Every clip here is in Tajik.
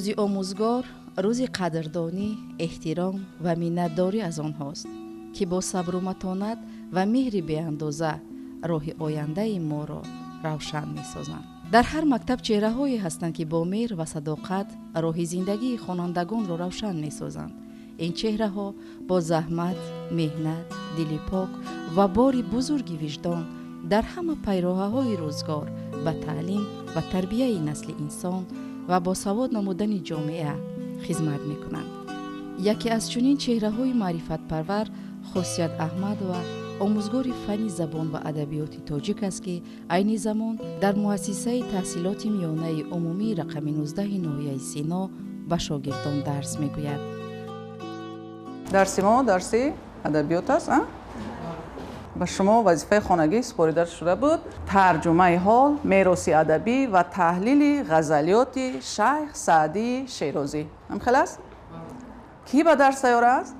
Рӯзи омӯзгор рӯзи қадрдонӣ, эҳтиром ва миннатдорӣ аз онҳост, ки бо сабру матонат ва меҳри беандоза роҳи ояндаи моро равшан месозанд. Дар ҳар мактаб чеҳраҳое ҳастанд, ки бо меҳр ва садоқат роҳи зиндагии хонандагонро равшан месозанд. Ин чеҳраҳо бо заҳмат, меҳнат, дили пок ва бори бузурги виҷдон дар ҳама пайроҳаҳои рӯзгор ба таълим ва тарбияи насли инсон ва босавод намудани ҷомеа хизмат мекунанд. Яке аз чунин чеҳраҳои маърифатпарвар Хосият Аҳмадова, омӯзгори фанни забон ва адабиёти тоҷик аст, ки айни замон дар муассисаи таҳсилоти миёнаи умумии рақами 19 ноҳияи Сино ба шогирдон дарс мегӯяд. Дарси мо дарси адабиёт аст. Ба шумо вазифаи хонагӣ супорида шуда буд: тарҷумаи ҳол, мероси адабӣ ва таҳлили ғазалиёти Шайх Саъдии Шерозӣ. Ҳамхел аст? Кӣ ба дарс тайёр аст?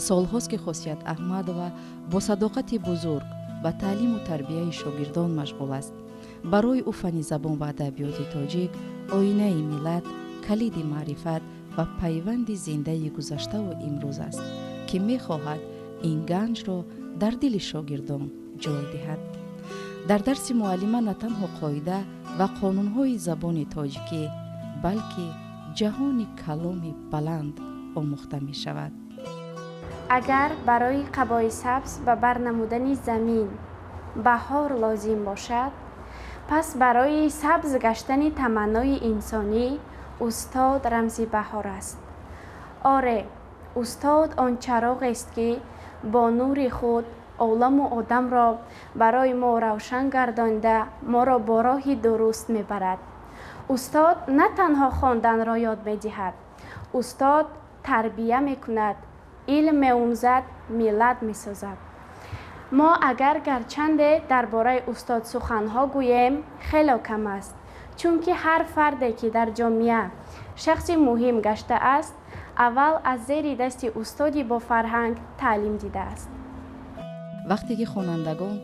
Солҳост, ки Хосият Аҳмадова бо садоқати бузург ба таълиму тарбияи шогирдон машғул аст. Барои ӯ фанни забон ва адабиёти тоҷик оинаи миллат, калиди маърифат ва пайванди зиндаи гузаштаву имрӯз аст, ки мехоҳад ин ганҷро дар дили шогирдон ҷой диҳад. Дар дарси муаллима на танҳо қоида ва қонунҳои забони тоҷикӣ, балки ҷаҳони каломи баланд омӯхта мешавад. Агар барои қабои сабз ба бар намудани замин баҳор лозим бошад, пас барои сабз гаштани таманнои инсонӣ устод рамзи баҳор аст. Оре, устод он чароғест, ки бо нури худ оламу одамро барои мо равшан гардонида, моро бо роҳи дуруст мебарад. Устод на танҳо хонданро ёд медиҳад, устод тарбия мекунад, илм меомӯзад, миллат месозад. Мо агар гарчанде дар бораи устод суханҳо гӯем, хело кам аст, чунки ҳар фарде, ки дар ҷомеа шахси муҳим гаштааст, аввал аз зери дасти устоди бофарҳанг таълим дидааст. Вақте ки хонандагон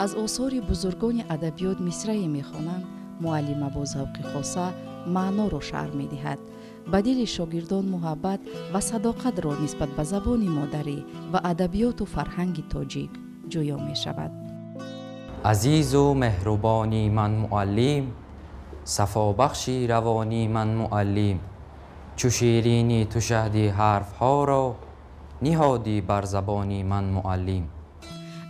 аз осори бузургони адабиёт мисрае мехонанд, муаллима бо завқи хоса маъноро шарҳ медиҳад. Ба дили шогирдон муҳаббат ва садоқатро нисбат ба забони модарӣ ва адабиёту фарҳанги тоҷик ҷӯё мешавад. Азизу меҳрубони ман муаллим, сафобахши равони ман муаллим, чу ширини ту шаҳди ҳарфҳоро ниҳодӣ бар забони ман муаллим.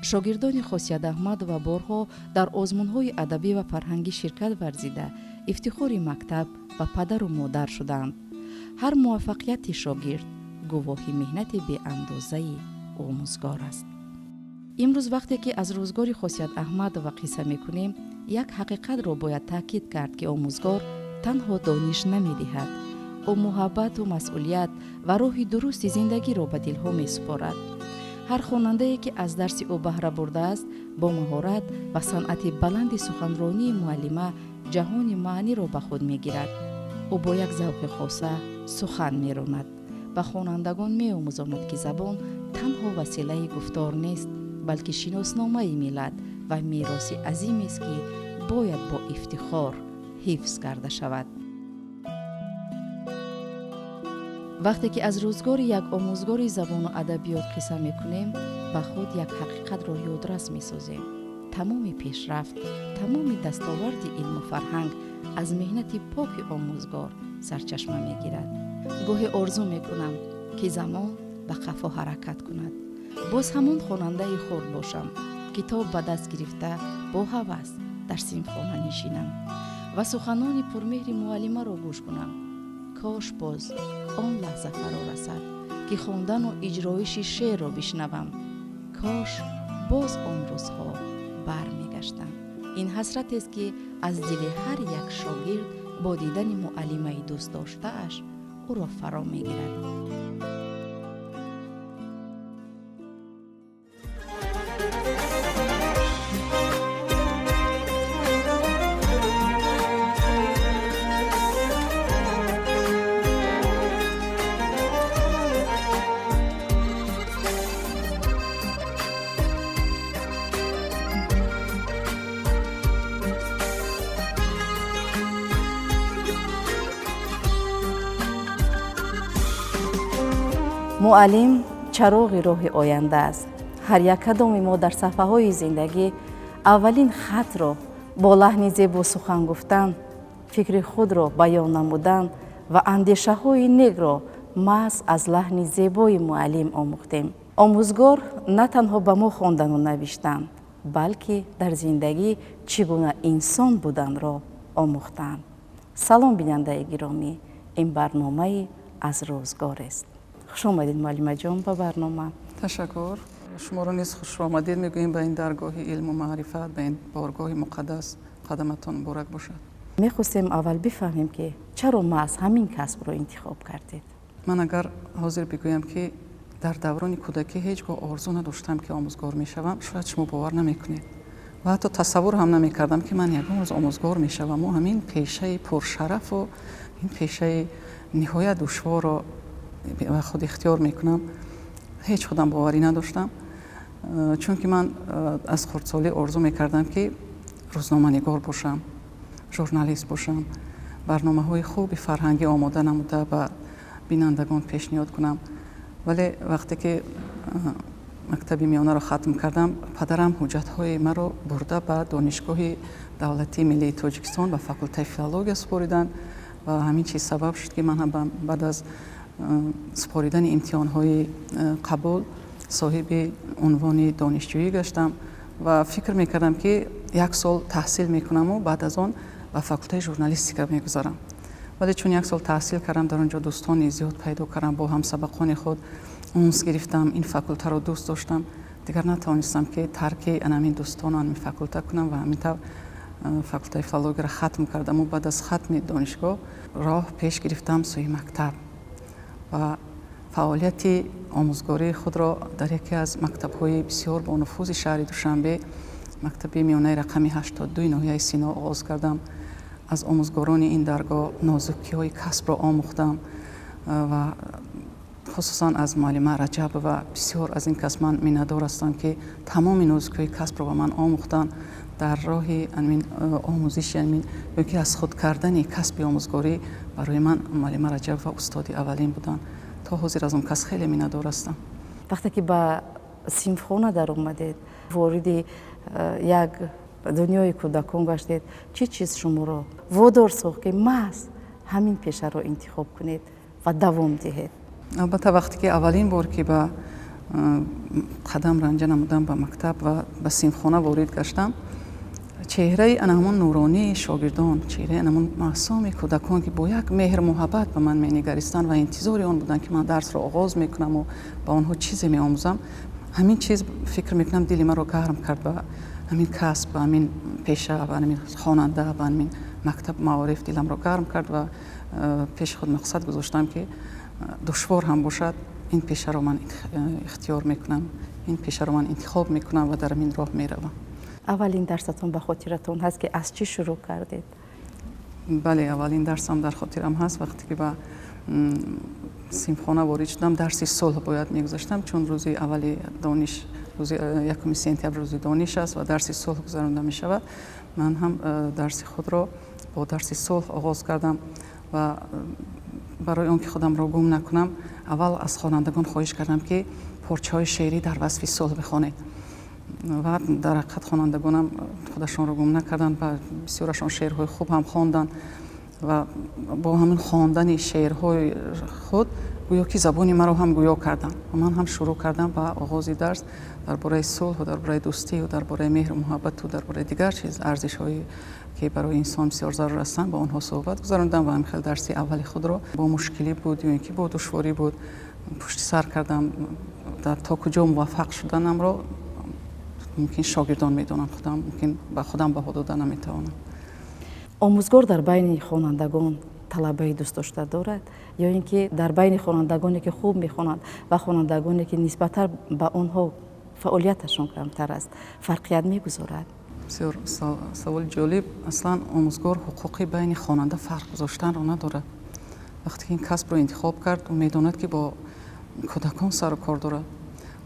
Шогирдони Хосият Аҳмадова борҳо дар озмунҳои адабӣ ва фарҳангӣ ширкат варзида, ифтихори мактаб ва падару модар шуданд. Ҳар муваффақияти шогирд гувоҳи меҳнати беандозаи омӯзгор аст. Имрӯз вақте ки аз рӯзгори Хосият Аҳмадова қисса мекунем, як ҳақиқатро бояд таъкид кард, ки омӯзгор танҳо дониш намедиҳад, ӯ муҳаббату масъулият ва роҳи дурусти зиндагиро ба дилҳо месупорад. Ҳар хонандае, ки аз дарси ӯ баҳра бурдааст, бо маҳорат ва санъати баланди суханронии муаллима ҷаҳони маъниро ба худ мегирад. Ӯ бо як завқи хоса сухан меронад, ба хонандагон меомӯзонад, ки забон танҳо василаи гуфтор нест, балки шиносномаи миллат ва мероси азимест, ки бояд бо ифтихор ҳифз карда шавад. Вақте ки аз рӯзгори як омӯзгори забону адабиёт қисса мекунем, ба худ як ҳақиқатро ёдрас месозем. Тамоми пешрафт, тамоми дастоварди илму фарҳанг аз меҳнати поки омӯзгор сарчашма мегирад. Гоҳе орзу мекунам, ки замон ба қафо ҳаракат кунад, боз ҳамон хонандаи хурд бошам, китоб ба даст гирифта бо ҳавас дар синфхона нишинам ва суханони пурмеҳри муаллимаро гӯш кунам. Кош боз он лаҳза фаро расад, ки хондану иҷроиши шеърро бишнавам. Кош боз он рӯзҳо бармегаштам. Ин ҳасратест, ки аз дили ҳар як шогирд бо дидани муаллимаи дӯстдоштааш ӯро фаро мегирад. Муаллим чароғи роҳи оянда аст. Ҳар як кадоми мо дар саҳфаҳои зиндагӣ аввалин хатро бо лаҳни зебо сухан гуфтан, фикри худро баён намудан ва андешаҳои некро маҳз аз лаҳни зебои муаллим омӯхтем. Омӯзгор на танҳо ба мо хондану навиштан, балки дар зиндагӣ чӣ гуна инсон буданро омӯхтанд. Салом, бинандаи гиромӣ, ин барномаи аз рӯзгорест. Хуш омадед, муаллимаҷон, ба барнома. Ташаккур. Шуморо низ хушомадед мегӯем ба ин даргоҳи илму маърифат, ба ин боргоҳи муқаддас. Қадаматон муборак бошад. Мехостем аввал бифаҳмем, ки чаро маҳз ҳамин касбро интихоб кардед? Ман агар ҳозир бигӯям, ки дар даврони кӯдакӣ ҳеҷ гоҳ орзу надоштам, ки омӯзгор мешавам, шояд шумо бовар намекунед ва ҳатто тасаввур ҳам намекардам, ки ман ягон рӯз омӯзгор мешаваму ҳамин пешаи пуршарафу ин пешаи ниҳоят душворро ба худ ихтиёр мекунам. Ҳеҷ худам боварӣ надоштам, чунки ман аз хурдсолӣ орзу мекардам, ки рӯзноманигор бошам, журналист бошам, барномаҳои хуби фарҳангӣ омода намуда ба бинандагон пешниҳод кунам. Вале вақте ки мактаби миёнаро хатм кардам, падарам ҳуҷҷатҳои маро бурда ба Донишгоҳи давлатии миллии Тоҷикистон, ба факултаи филология супориданд ва ҳамин чиз сабаб шуд, ки ман ҳам баъд аз супоридани имтиҳонҳои қабул соҳиби унвони донишҷӯӣ гаштам ва фикр мекардам, ки як сол таҳсил мекунаму баъд аз он ба факултаи журналистика мегузарам. Вале чун як сол таҳсил кардам, дар он ҷо дӯстони зиёд пайдо кардам, бо ҳамсабақони худ унс гирифтам, ин факултаро дӯст доштам. Дигар натавонистам, ки тарки анамин дӯстону анамин факулта кунам ва ҳамин тавр факултаи филологияро хатм кардаму баъд аз хатми донишгоҳ роҳ пеш гирифтам сӯи мактаб ва фаъолияти омӯзгории худро дар яке аз мактабҳои бисёр бонуфузи шаҳри Душанбе, мактаби миёнаи рақами 82 ноҳияи Сино оғоз кардам. Аз омӯзгорони ин даргоҳ нозукиҳои касбро омӯхтам ва хусусан аз муаллима Раҷабова. Бисёр аз ин кас ман миннатдор ҳастам, ки тамоми нозукиҳои касбро ба ман омӯхтанд. Дар роҳи амин омӯзиши амин ё ки аз худ кардани касби омӯзгорӣ барои ман муаллима Раҷабова устоди аввалин буданд. То ҳозир аз он кас хеле миннатдор ҳастам. Вақте ки ба синфхона даромадед, вориди як дунёи кӯдакон гаштед, чӣ чиз шуморо водор сохт, ки маҳз ҳамин пешаро интихоб кунед ва давом диҳед? Албатта, вақте ки аввалин бор ки ба қадам ранҷа намудам ба мактаб ва ба синфхона ворид гаштам, чеҳраи ана ҳамон нуронии шогирдон, чеҳраи ана ҳамон маъсуми кӯдакон, ки бо як меҳр муҳаббат ба ман менигаристанд ва интизори он буданд, ки ман дарсро оғоз мекунаму ба онҳо чизе меомӯзам, ҳамин чиз, фикр мекунам, дили маро гарм кард ба ҳамин касб, ба ҳамин пеша, ба ҳамин хонанда, ба ҳамин мактаб маориф диламро гарм кард ва пеши худ мақсад гузоштам, ки душвор ҳам бошад, ин пешаро ман ихтиёр мекунам, ин пешаро ман интихоб мекунам ва дар ҳамин роҳ меравам. Аввалин дарсатон ба хотиратон ҳаст, ки аз чӣ шурӯъ кардед? Бале, аввалин дарсам дар хотирам ҳаст. Вақте ки ба синфхона ворид шудам, дарси сулҳ бояд мегузаштам, чун рӯзи аввали дониш, рӯзи 1 сентябр рӯзи дониш аст ва дарси сулҳ гузаронда мешавад. Ман ҳам дарси худро бо дарси сулҳ оғоз кардам ва барои он ки худамро гум накунам, аввал аз хонандагон хоҳиш кардам, ки порчаҳои шеърӣ дар васфи сулҳ бихонед. Ва дар ҳақиқат хонандагонам худашонро гум накарданд ва бисёрашон шеърҳои хуб ҳам хонданд ва бо ҳамин хондани шеърҳои худ гӯё ки забони маро ҳам гӯё карданд ва ман ҳам шурӯъ кардам ба оғози дарс дар бораи сулҳу дар бораи дӯстию дар бораи меҳру муҳаббату дар бораи дигар чиз, арзишҳое ки барои инсон бисёр зарур ҳастанд, бо онҳо суҳбат гузарондам ва ҳамин хел дарси аввали худро бо мушкилӣ буд ё ин ки бо душворӣ буд, пушти сар кардам. То куҷо муваффақ шуданамро мумкин шогирдон медонанд, худам мумкин ба худам баҳо дода наметавонам. Омӯзгор дар байни хонандагон талабаи дӯстдошта дорад ё ин ки дар байни хонандагоне, ки хуб мехонанд, ва хонандагоне, ки нисбатан ба онҳо фаъолияташон камтар аст, фарқият мегузорад? Бисёр саволи ҷолиб. Аслан омӯзгор ҳуқуқи байни хонанда фарқ гузоштанро надорад. Вақте ки ин касбро интихоб кард, ӯ медонад, ки бо кӯдакон сару кор дорад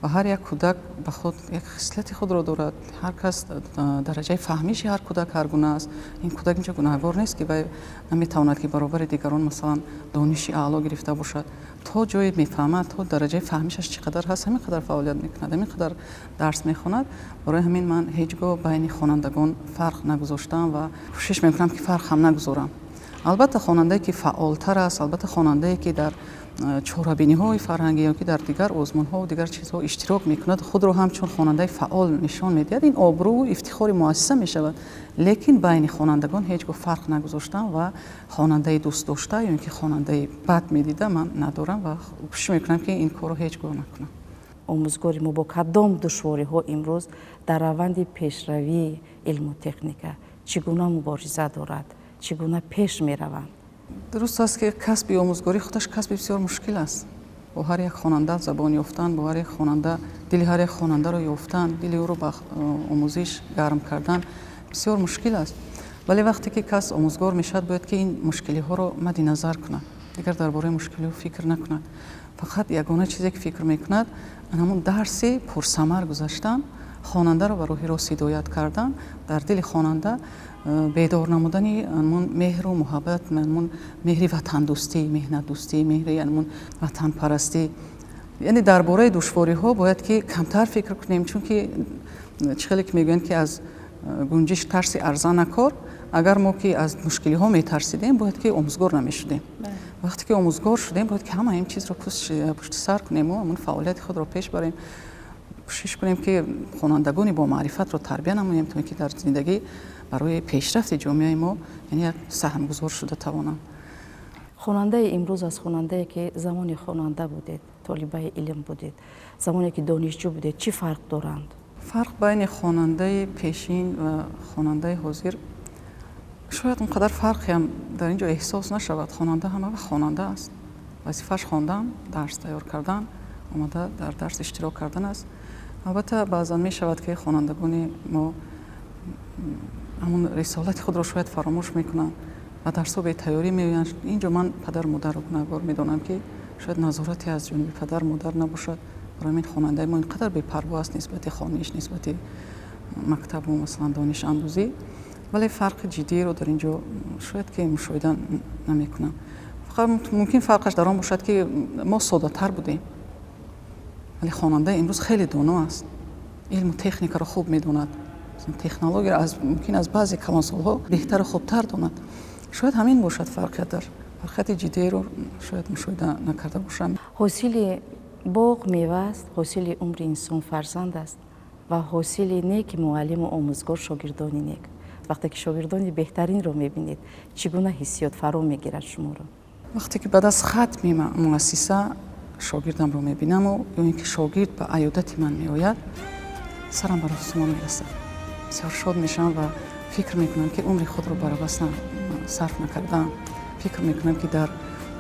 ва ҳар як кӯдак ба худ як хислати худро дорад. Ҳар кас, дараҷаи фаҳмиши ҳар кӯдак ҳар гуна аст. Ин кӯдак инҷо гунаҳгор нест, ки вай наметавонад, ки баробари дигарон, масалан, дониши аъло гирифта бошад. То ҷое мефаҳмад, то дараҷаи фаҳмишаш чӣ қадар ҳаст, ҳамин қадар фаъолият мекунад, ҳамин қадар дарс мехонад. Барои ҳамин ман ҳеҷ гоҳ байни хонандагон фарқ нагузоштам ва кӯшиш мекунам, ки фарқ ҳам нагузорам. Албатта, хонандае, ки фаъолтар аст, албатта, хонандае, ки дар чорабиниҳои фарҳангӣ ё ки дар дигар озмунҳову дигар чизҳо иштирок мекунад, худро ҳамчун хонандаи фаъол нишон медиҳад, ин обрӯву ифтихори муассиса мешавад. Лекин байни хонандагон ҳеҷ гоҳ фарқ нагузоштам ва хонандаи дӯстдошта ё ин ки хонандаи бад медида ман надорам ва кӯшиш мекунам, ки ин корро ҳеҷ гоҳ накунам. Омӯзгори мо бо кадом душвориҳо имрӯз дар раванди пешравии илму техника чӣ гуна мубориза дорад, чӣ гуна пеш мераванд? Дуруст аст, ки касби омӯзгорӣ худаш касби бисёр мушкил аст. Бо ҳар як хонанда забон ёфтан, бо ҳар як хонанда, дили ҳар як хонандаро ёфтан, дили ӯро ба омӯзиш гарм кардан бисёр мушкил аст. Вале вақте ки кас омӯзгор мешавад, бояд ки ин мушкилиҳоро мадди назар кунад, дигар дар бораи мушкилиҳо фикр накунад. Фақат ягона чизе, ки фикр мекунад, ҳамон дарси пурсамар гузаштан, хонандаро ба роҳи рост ҳидоят кардан, дар дили хонанда бедор намудани ҳамон меҳру муҳаббат, ҳамон меҳри ватандӯстӣ, меҳнатдӯстӣ, меҳри ҳамон ватанпарастӣ. Яъне дар бораи душвориҳо бояд ки камтар фикр кунем, чунки чӣ хеле ки мегӯянд, ки аз гунҷиш тарси арза накор. Агар мо ки аз мушкилиҳо метарсидем, бояд ки омӯзгор намешудем. Вақте ки омӯзгор шудем, бояд ки ҳама ин чизро пушти сар кунему ҳамон фаъолияти худро пеш барем, кӯшиш кунем, ки хонандагони бомаърифатро тарбия намоем, то ин ки дар зиндагӣ барои пешрафти ҷомеаи мо, яъне як саҳмгузор шуда тавонанд. Хонандаи имрӯз аз хонандае, ки замони хонанда будед, толибаи илм будед, замоне ки донишҷӯ будед, чӣ фарқ доранд? Фарқ байни хонандаи пешин ва хонандаи ҳозир шояд он қадар фарқеам дар ин ҷо эҳсос нашавад. Хонанда ҳама вақт хонанда аст. Вазифааш хондан, дарс тайёр кардан, омада дар дарс иштирок кардан аст. Албатта, баъзан мешавад, ки хонандагони мо ҳамон рисолати худро шояд фаромӯш мекунанд ва дарсҳо бетайёрӣ меоянд. Ин ҷо ман падару модарро гунаҳгор медонам, ки шояд назорате аз ҷониби падару модар набошад. Барои ҳамин хонандаи мо ин қадар бепарво аст нисбати хониш, нисбати мактабу, масалан, донишандӯзӣ. Вале фарқи ҷиддиро дар ин ҷо шояд ки мушоҳида намекунам. Фақат мумкин фарқаш дар он бошад, ки мо соддатар будем, вале хонандаи имрӯз хеле доно аст, илму техникаро хуб медонад, технологияро аз мумкин аз баъзе калонсолҳо беҳтару хубтар донад. Шояд ҳамин бошад фарқият. Дар фарқияти ҷиддиеро шояд мушоҳида накарда бошам. Ҳосили боғ мева аст, ҳосили умри инсон фарзанд аст ва ҳосили неки муаллиму омӯзгор шогирдони нек. Вақте ки шогирдони беҳтаринро мебинед, чӣ гуна ҳиссиёт фаро мегирад шуморо? Вақте ки баъд аз хатми муассиса шогирдамро мебинаму ё ин ки шогирд ба аёдати ман меояд, сарам бар осмон мерасад, бисёр шод мешавам ва фикр мекунам, ки умри худро барабас сарф накардаам. Фикр мекунам, ки дар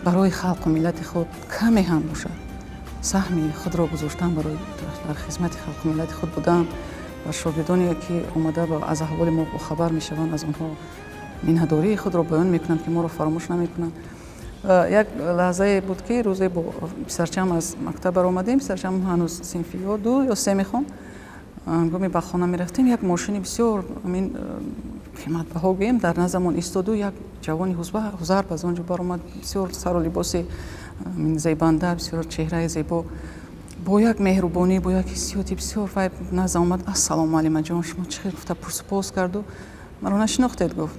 барои халқу миллати худ каме ҳам бошад, саҳми худро гузоштам, барои дар хизмати халқу миллати худ будам. Ва шогирдоне, ки омада аз аҳволи мо бохабар мешаванд, аз онҳо миннатдории худро баён мекунанд, ки моро фаромӯш намекунанд. Як лаҳзае буд, ки рӯзе бо писарчаам аз мактаб баромадем. Писарчаам ҳанӯз синфи ё ду ё се мехонд. Ҳангоми ба хона мерафтем, як мошини бисёр амин қиматбаҳо гӯем дар наздамон истоду як ҷавони ҳузарб аз он ҷо баромад, бисёр сару либоси зебанда, бисёр чеҳраи зебо, бо як меҳрубонӣ, бо як ҳиссиёти бисёр вай наздам омад. «Ассалому муаллимаҷон, шумо чӣ хел?» гуфта пурсупос карду «Маро нашинохтед?» гуфт.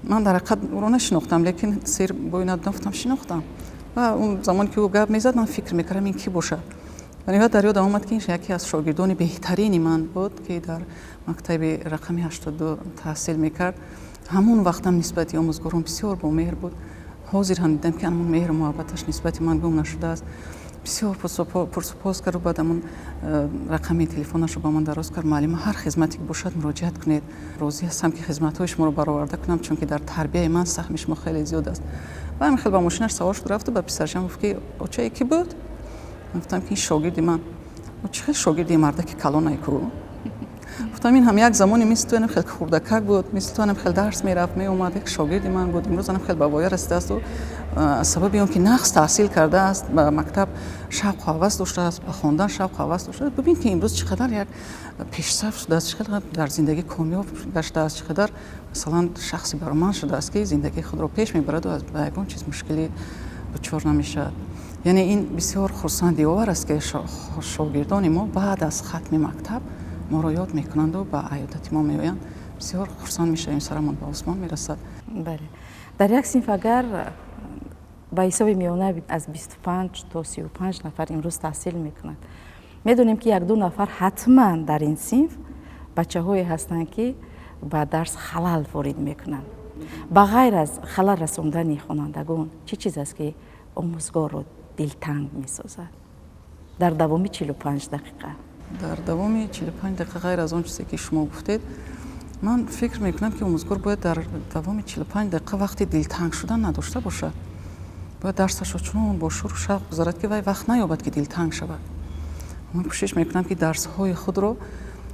Ман дар ҳақиқат ӯро нашинохтам, лекин сер бой надодам, гуфтам: «Шинохтам». Ва он замоне ки ӯ гап мезад, ман фикр мекардам, ин кӣ бошад. Ва ниҳоят дар ёдам омад, ки ин яке аз шогирдони беҳтарини ман буд, ки дар мактаби рақами 82 таҳсил мекард. Ҳамон вақтам нисбати омӯзгорон бисёр бомеҳр буд. Ҳозир ҳам дидам, ки ҳамон меҳру муҳаббаташ нисбати ман гум нашудааст. Бисёр пурсупос карду баъд ҳамон рақами телефонашро ба ман дароз кард: «Муаллима, ҳар хизмате ки бошад, муроҷиат кунед. Розӣ ҳастам, ки хизматҳои шуморо бароварда кунам, чунки дар тарбияи ман саҳми шумо хеле зиёд аст». Ва ҳамин хел ба мошинаш савор шуд, рафту ба писарчам гуфт, ки «Оча, кӣ буд?» Гуфтам, ки ин шогирди ман. «Чӣ хел шогирди, мардаки калонай ку?» Гуфтам: «Ин ҳам як замоне мисли ту хел хурдакак буд, мисли ту хел дарс мерафт, меомад, як шогирди ман буд. Имрӯз анам хел ба воя расидаасту сабаби он ки нағз таҳсил кардааст, ба мактаб шавқу ҳавас доштааст, ба хондан шавқу ҳавас доштааст. Бибин, ки имрӯз чӣ қадар як пешсаф шудааст, чӣ қадар дар зиндагӣ комёб гаштааст, чӣ қадар, масалан, шахси бароманд шудааст, ки зиндагии худро пеш мебараду ба ягон чиз мушкилӣ дучор намешавад». Яъне ин бисёр хурсандиовар аст, ки шогирдони мо баъд аз хатми мактаб моро ёд мекунанду ба аёдати мо меоянд. Бисёр хурсанд мешавем, сарамон ба осмон мерасад. Бале, дар як синф агар ба ҳисоби миёна аз 25 то 35 нафар имрӯз таҳсил мекунад, медонем, ки як-ду нафар ҳатман дар ин синф бачаҳое ҳастанд, ки ба дарс халал ворид мекунанд. Ба ғайр аз халал расондани хонандагон, чӣ чиз аст, ки омӯзгорро дилтанг месозад дар давоми 45 дақиқа? Дар давоми 45 дақиқа, ғайр аз он чизе, ки шумо гуфтед, ман фикр мекунам, ки омӯзгор бояд дар давоми 45 дақиқа вақти дилтанг шудан надошта бошад. Бояд дарсашро чунон бо шуру шавқ гузарад, ки вай вақт наёбад, ки дилтанг шавад. Ман кӯшиш мекунам, ки дарсҳои худро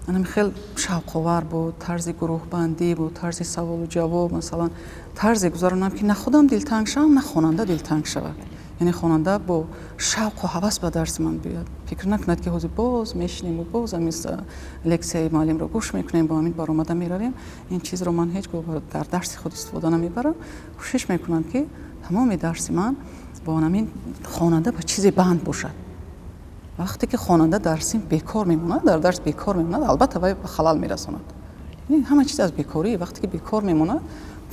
анами хел шавқовар, бо тарзи гурӯҳбандӣ, бо тарзи саволу ҷавоб, масалан, тарзе гузаронам, ки на худам дилтанг шавам, на хонанда дилтанг шавад. Яъне хонанда бо шавқу ҳавас ба дарси ман биёяд, фикр накунад, ки ҳозир боз мешинему боз ҳамин лексияи муаллимро гӯш мекунем, бо ҳамин баромада меравем. Ин чизро ман ҳеҷ гоҳ дар дарси худ истифода намебарам. Кӯшиш мекунам, ки тамоми дарси ман бо ҳамин хонанда ба чизе банд бошад. Вақте ки хонанда дар синф бекор мемонад, дар дарс бекор мемонад, албатта, вай ба халал мерасонад. Ҳама чиз аз бекорӣ. Вақте ки бекор мемонад,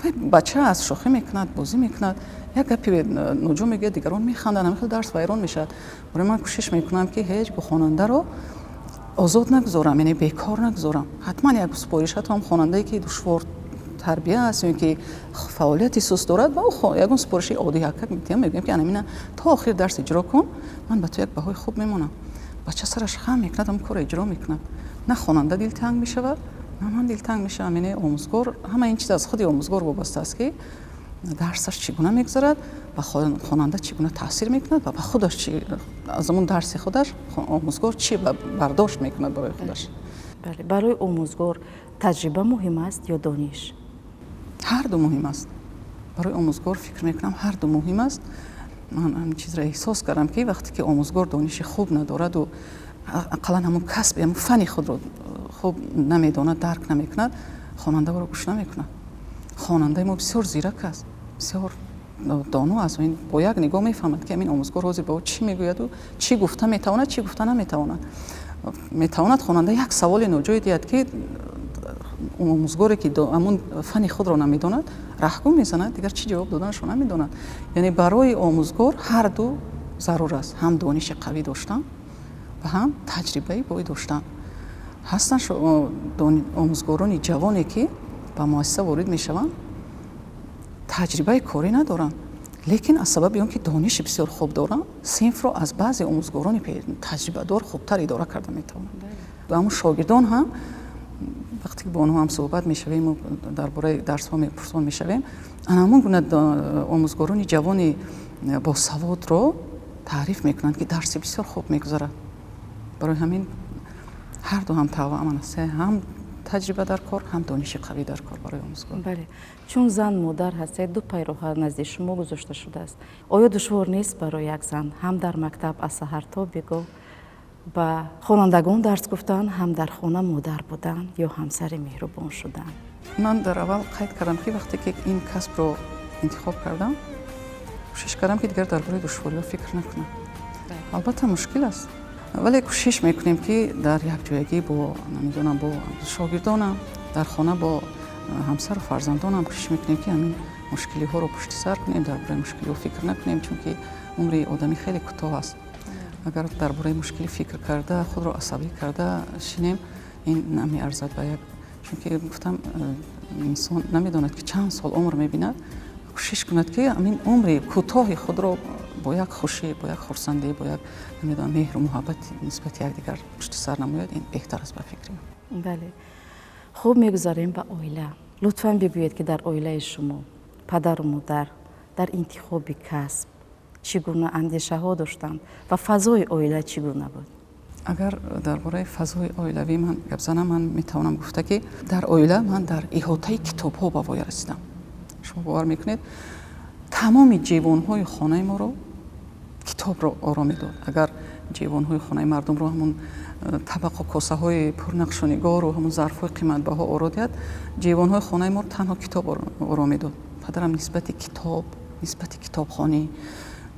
вай бача аст, шӯхӣ мекунад, бозӣ мекунад, як гапи ноҷо мегӯяд, дигарон механданд, ҳамин хел дарс вайрон мешавад. Барои ман кӯшиш мекунам, ки ҳеҷ гоҳ хонандаро озод нагузорам, яъне бекор нагузорам. Ҳатман як супориш, ҳатто ҳам хонандае, ки душвор тарбия аст ё ки фаъолияти суст дорад, ба ӯ ягон супориши оддӣ якак медиҳам, мегӯям, ки анамина то охири дарс иҷро кун, ман ба ту як баҳои хуб мемонам. Бача сараш хам мекунад, ҳамон корро иҷро мекунад. На хонанда дилтанг мешавад, на ман дилтанг мешавам. Яъне омӯзгор, ҳама ин чиз аз худи омӯзгор вобаста аст, ки дарсаш чӣ гуна мегузарад, ба хонанда чӣ гуна таъсир мекунад ва ба худаш чӣ, аз ҳамон дарси худаш омӯзгор чӣ бардошт мекунад барои худаш. Бале, барои омӯзгор таҷриба муҳим аст ё дониш? Ҳар ду муҳим аст. Барои омӯзгор, фикр мекунам, ҳар ду муҳим аст. Ман ҳамин чизро эҳсос кардам, ки вақте ки омӯзгор дониши хуб надораду ақаллан ҳамон касби, ҳамон фани худро хуб намедонад, дарк намекунад, хонандаро гӯш намекунад. Хонандаи мо бисёр зирак аст, бисёр доно аст. Ин бо як нигоҳ мефаҳмад, ки ҳамин омӯзгор ҳозир ба ӯ чӣ мегӯяду чӣ гуфта метавонад, чӣ гуфта наметавонад. Метавонад хонанда як саволи ноҷое диҳад, ки омӯзгоре, ки ҳамон фани худро намедонад, раҳгум мезанад, дигар чӣ ҷавоб доданашро намедонад. Яъне барои омӯзгор ҳар ду зарур аст: ҳам дониши қавӣ доштан ва ҳам таҷрибаи бой доштан. Ҳастанд омӯзгорони ҷавоне, ки ба муассиса ворид мешаванд, таҷрибаи корӣ надоранд, лекин аз сабаби он ки дониши бисёр хуб доранд, синфро аз баъзе омӯзгорони таҷрибадор хубтар идора карда метавонанд. Ҳамон шогирдон ҳам, вақте ки бо онҳо ҳам суҳбат мешавем, дар бораи дарсҳо мепурсон мешавем, ана ҳамон гуна омӯзгорони ҷавони босаводро таъриф мекунанд, ки дарси бисёр хуб мегузарад. Барои ҳамин ҳар ду ҳам тавъаман аст: ҳам таҷриба дар кор, ҳам дониши қавӣ дар кор барои омӯзгор. Бале, чун зан модар ҳастед, ду пайроҳа назди шумо гузошта шудааст. Оё душвор нест барои як зан ҳам дар мактаб аз саҳар то бегоҳ ба хонандагон дарс гуфтан, ҳам дар хона модар будан ё ҳамсари меҳрубон шудан? Ман дар аввал қайд кардам, ки вақте ки ин касбро интихоб кардам, кӯшиш кардам, ки дигар дар бораи душвориҳо фикр накунам. Албатта, мушкил аст, вале кӯшиш мекунем, ки дар якҷоягӣ бо, намедонам, бо шогирдонам, дар хона бо ҳамсару фарзандонам кӯшиш мекунем, ки ҳамин мушкилиҳоро пушти сар кунем, дар бораи мушкилиҳо фикр накунем, чунки умри одамӣ хеле кӯтоҳ аст. Агар дар бораи мушкилӣ фикр карда, худро асабӣ карда шинем, ин намеарзад ба як, чунки гуфтам, инсон намедонад, ки чанд сол умр мебинад. Кӯшиш кунад, ки ҳамин умри кӯтоҳи худро бо як хушӣ, бо як хурсандӣ, бо як, намедонам, меҳру муҳаббат нисбати якдигар пушти сар намояд. Ин беҳтар аст, ба фикри ман. Бале, хуб, мегузарем ба оила. Лутфан бигӯед, ки дар оилаи шумо падару модар дар интихоби касб чӣ гуна андешаҳо доштанд ва фазои оила чӣ гуна буд? Агар дар бораи фазои оилавӣ ман гап занам, ман метавонам гуфта, ки дар оила ман дар иҳотаи китобҳо ба воя расидам. Шумо бовар мекунед, тамоми ҷевонҳои хонаи моро китобро оро медод. Агар ҷевонҳои хонаи мардумро ҳамон табақу косаҳои пурнақшунигору ҳамон зарфҳои қиматбаҳо оро диҳад, ҷевонҳои хонаи моро танҳо китоб оро медод. Падарам нисбати китоб, нисбати китобхонӣ,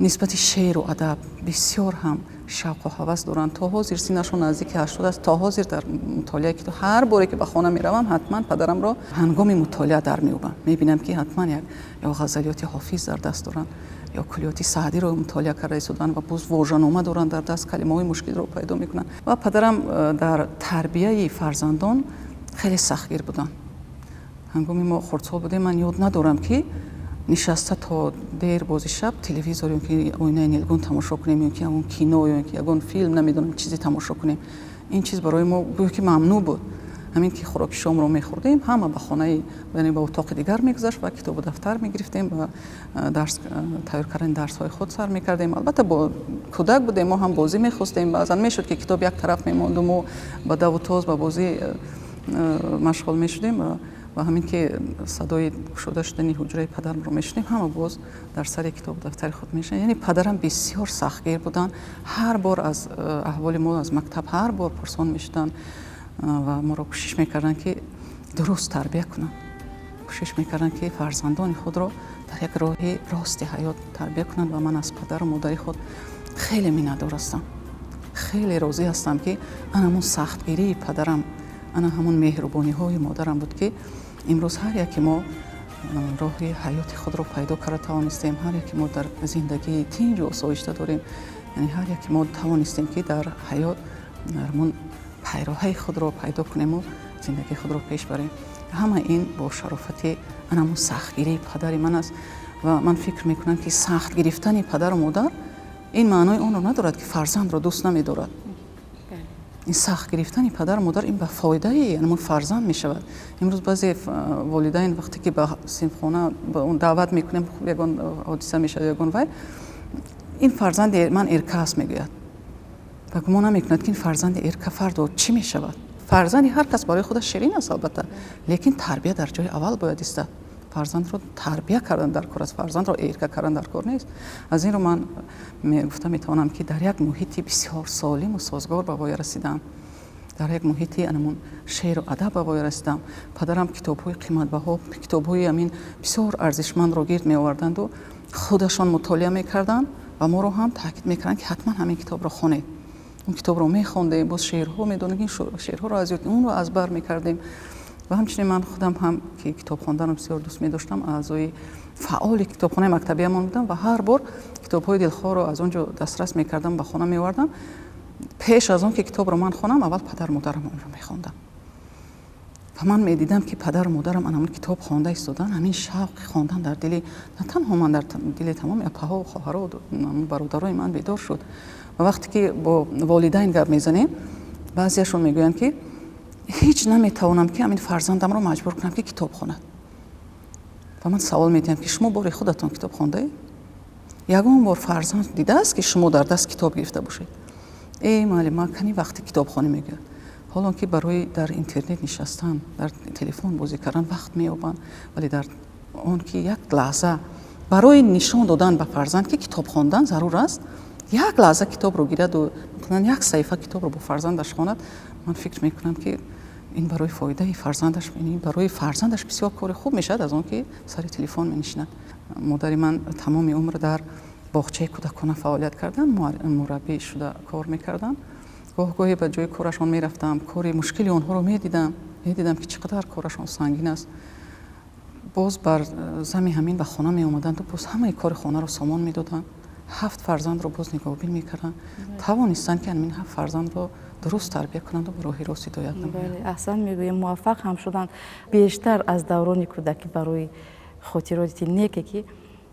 Нисбати шеъру адаб бисёр ҳам шавқу ҳавас доранд. То ҳозир синнашон наздики 80 аст, то ҳозир дар мутолиаи китоб. Ҳар боре ки ба хона меравам, ҳатман падарамро ҳангоми мутолиа дар меёбам. Мебинам, ки ҳатман як ё ғазалиёти Ҳофиз дар даст доранд, ё куллиёти Саъдиро мутолиа карда истоданд ва боз вожанома доранд дар даст, калимаҳои мушкилро пайдо мекунанд. Ва падарам дар тарбияи фарзандон хеле сахтгир буданд. Ҳангоми мо хурдсол будем, ман ёд надорам, ки нишаста то дер бози шаб телевизор ё ки оинаи нилгун тамошо кунем, ё ки ягон кино, ё ки ягон филм, намедонам, чизе тамошо кунем. Ин чиз барои мо гӯё ки мамнӯъ буд. Ҳамин ки хӯроки шомро мехӯрдем, ҳама ба хонаи, яъне ба утоқи дигар мегузашт ва китобу дафтар мегирифтем ва дарс, тайёр кардани дарсҳои худ сар мекардем. Албатта, бо кӯдак будем, мо ҳам бозӣ мехостем. Баъзан мешуд, ки китоб як тараф мемонду, мо ба даву тоз, ба бозӣ машғул мешудем. Ва ҳамин ки садои кушода шудани ҳуҷраи падарамро мешунем, ҳама боз дар сари китобу дафтари худ мешаванд. Яъне падарам бисёр сахтгир буданд. Ҳар бор аз аҳволи мо аз мактаб ҳар бор пурсон мешуданд ва моро кӯшиш мекарданд, ки дуруст тарбия кунанд. Кӯшиш мекарданд, ки фарзандони худро дар як роҳи рости ҳаёт тарбия кунанд. Ва ман аз падару модари худ хеле миннатдор ҳастам, хеле розӣ ҳастам, ки ана ҳамун сахтгирии падарам, ана ҳамун меҳрубониҳои модарам буд, ки имрӯз ҳар яке мо роҳи ҳаёти худро пайдо карда тавонистем, ҳар яке мо дар зиндагии тинҷу осоишта дорем. Яъне ҳар яке мо тавонистем, ки дар ҳаёт ҳамун пайроҳаи худро пайдо кунему зиндагии худро пеш барем. Ҳама ин бо шарофати ана ҳамун сахтгирии падари ман аст. Ва ман фикр мекунам, ки сахт гирифтани падару модар ин маънои онро надорад, ки фарзандро дӯст намедорад. Ин сахт гирифтани падару модар ин ба фоидаи ҳамун фарзанд мешавад. Имрӯз баъзе волидайн, вақте ки ба синфхона даъват мекунем, ягон ҳодиса мешавад, ягон вай, ин фарзанди ман эрка аст, мегӯяд, ва гумон намекунад, ки ин фарзанди эрка фардо чӣ мешавад. Фарзанди ҳар кас барои худаш ширин аст, албатта, лекин тарбия дар ҷои аввал бояд истад. Фарзандро тарбия кардан дар кор аст, фарзандро эрка кардан дар кор нест. Аз ин рӯ ман гуфта метавонам, ки дар як муҳити бисёр солиму созгор ба воя расидам, дар як муҳити анамун шеъру адаб ба воя расидам. Падарам китобҳои қиматбаҳо, китобҳои амин бисёр арзишмандро гирд меоварданду худашон мутолиа мекарданд ва моро ҳам таъкид мекарданд, ки ҳатман ҳамин китобро хонед. Он китобро мехондем, боз шеърҳо медонем, ин шеърҳоро аз ёд, онро аз бар мекардем. Ва ҳамчунин ман худам ҳам, ки китоб хонданро бисёр дӯст медоштам, аъзои фаъоли китобхонаи мактабиамон будам ва ҳар бор китобҳои дилхоҳро аз он ҷо дастрас мекардам, ба хона меовардам. Пеш аз он ки китобро ман хонам, аввал падару модарам онро мехондам ва ман медидам, ки падару модарам ана ҳамон китоб хонда истодан. Ҳамин шавқи хондан дар дили на танҳо ман, дар дили тамоми апаҳо, хоҳаро, бародарои ман бедор шуд. Ва вақте ки бо волидайн гап мезанем, баъзеашон мегӯянд, ки ҳеҷ наметавонам, ки ҳамин фарзандамро маҷбур кунам, ки китоб хонад. Ва ман савол медиҳам, ки шумо бори худатон китоб хондаед? Ягон бор фарзанд дидааст, ки шумо дар даст китоб гирифта бошед? Эй, муаллима, кани вақти китобхонӣ, мегӯяд. Ҳолон ки барои дар интернет нишастан, дар телефон бозӣ кардан вақт меёбанд, вале дар он ки як лаҳза барои нишон додан ба фарзанд, ки китоб хондан зарур аст, як лаҳза китобро гираду як саҳифа китобро бо фарзандаш хонад, ман фикр мекунам, ки ин барои фоидаи фарзандаш, барои фарзандаш бисёр кори хуб мешавад, аз он ки сари телефон менишинад. Модари ман тамоми умр дар боғчаи кӯдакона фаъолият карданд, мураббӣ шуда кор мекарданд. Гоҳ гоҳе ба ҷои корашон мерафтам, кори мушкили онҳоро медидам, медидам, ки чӣ қадар корашон сангин аст. Боз бар зами ҳамин ба хона меомаданду боз ҳамаи кори хонаро сомон медоданд. Ҳафт фарзандро боз нигоҳбин мекарданд. Тавонистанд, ки ҳамин ҳафт фарзандро дуруст тарбия кунанду ба роҳи рост ҳидоят намоянд. Аҳсан мегӯем, муваффақ ҳам шуданд. Бештар аз даврони кӯдакӣ барои хотироти неке, ки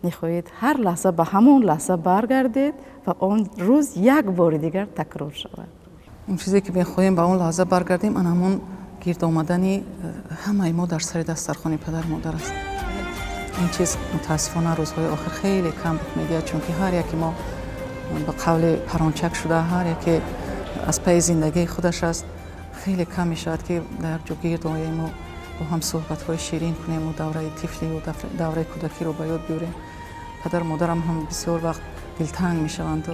мехоҳед ҳар лаҳза ба ҳамон лаҳза баргардед ва он рӯз як бори дигар такрор шавад. Он чизе ки мехоҳем ба он лаҳза баргардем, ана ҳамон гирд омадани ҳамаи мо дар сари дастархони падару модар аст. Ин чиз мутаассифона рӯзҳои охир хеле кам рух медиҳад, чунки ҳар яке мо ба қавли парончак шуда, ҳар яке аз пайи зиндагии худаш аст. Хеле кам мешавад, ки дар як ҷо гирд оему бо ҳам суҳбатҳои ширин кунему давраи тифлию давраи кӯдакиро ба ёд биёрем. Падару модарам ҳам бисёр вақт дилтанг мешаванду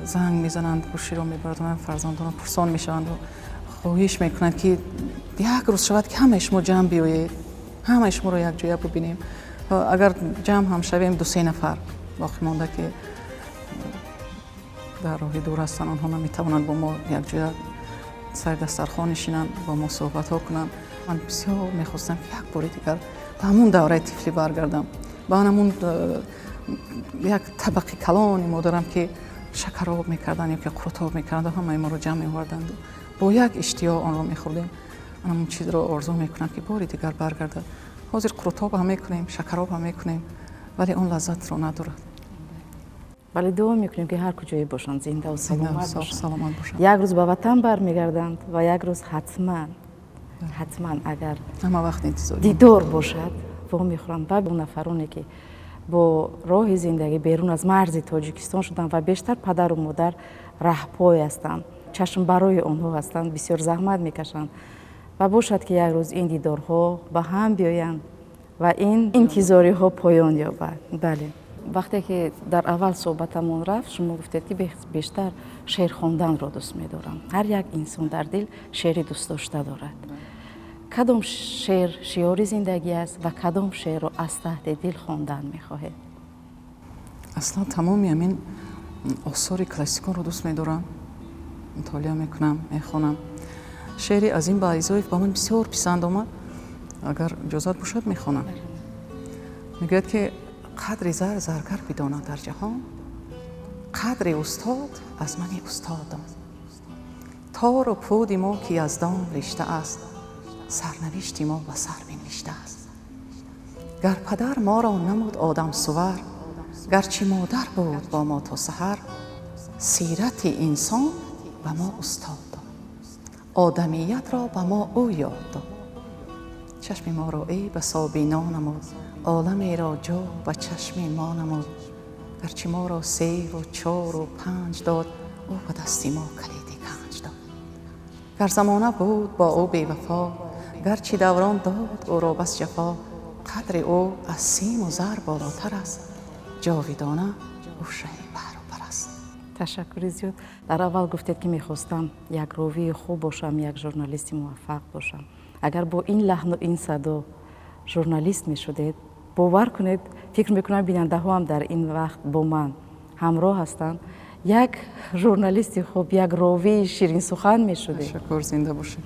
занг мезананд, гӯширо мебардоранд, фарзандонро пурсон мешаванду хоҳиш мекунанд, ки як рӯз шавад, ки ҳамаи шумо ҷамъ биёед, ҳамаи шуморо якҷоя бубинем. Агар ҷамъ ҳам шавем, ду се нафар боқӣ монда, ки Дар роҳи дур ҳастанд, онҳо наметавонанд бо мо якҷоя сари дастархон нишинанд, бо мо суҳбатҳо кунанд. Ман бисёр мехостам, ки як бори дигар ба ҳамун давраи тифлӣ баргардам, ба ҳамун як табақи калони модарам, ки шакароб мекарданд ё ки қурутоб мекарданд, ҳамаи моро ҷамъ меоварданд, бо як иштиёқ онро мехӯрдем. Ҳамун чизро орзу мекунам, ки бори дигар баргардад. Ҳозир қурутоб ҳам мекунем, шакароб ҳам мекунем, вале он лаззатро надорад. Вале дуо мекунем, ки ҳар куҷое бошанд, зиндаву саломат бошанд. Як рӯз ба ватан бармегарданд ва як рӯз ҳатман, ҳатман агар ҳама вақт интизор дидор бошад, вомехӯранд. Ва он нафароне, ки бо роҳи зиндагӣ берун аз марзи Тоҷикистон шуданд ва бештар падару модар раҳпой ҳастанд, чашм барои онҳо ҳастанд, бисёр заҳмат мекашанд ва бошад, ки як рӯз ин дидорҳо ба ҳам биёянд ва ин интизориҳо поён ёбад. Бале, вақте ки дар аввал суҳбатамон рафт, шумо гуфтед, ки бештар шеър хонданро дӯст медорам. Ҳар як инсон дар дил шеъри дӯстдошта дорад. Кадом шеър шиори зиндагӣ аст ва кадом шеърро аз таҳти дил хондан мехоҳед? Аслан тамоми ҳамин осори классиконро дӯст медорам, мутолиа мекунам, мехонам. Шеъри Азим Байзоев ба ман бисёр писанд омад. Агар иҷозат бошад, мехонам. Мегӯяд, ки қадри зар заргар бидонад дар ҷаҳон, қадри устод аз мани устодон. Тору пуди мо, ки яздон ришта аст, сарнавишти мо ба сар бинвишта аст. Гар падар моро намуд одамсувар, гарчи модар буд бо мо то саҳар, сирати инсон ба мо устод дод, одамиятро ба мо ӯ ёд дод. Чашми моро эй басо бино намуд, оламеро ҷо ба чашми мо намуд. Гарчи моро севу чору панҷ дод, ӯ ба дасти мо калиди ганҷ дод. Гар замона буд бо ӯ бевафо, гарчи даврон дод ӯро бас ҷафо, қадри ӯ аз симу зар болотар аст, ҷовидона ӯ шаҳи баҳру бар аст. Ташаккури зиёд. Дар аввал гуфтед, ки мехостам як ровии хуб бошам, як журналисти муваффақ бошам. Агар бо ин лаҳну ин садо журналист мешудед, бовар кунед, фикр мекунам, бинандаҳоам дар ин вақт бо ман ҳамроҳ ҳастанд, як журналисти хуб, як ровии ширинсухан мешудед. Ташаккур, зинда бошед.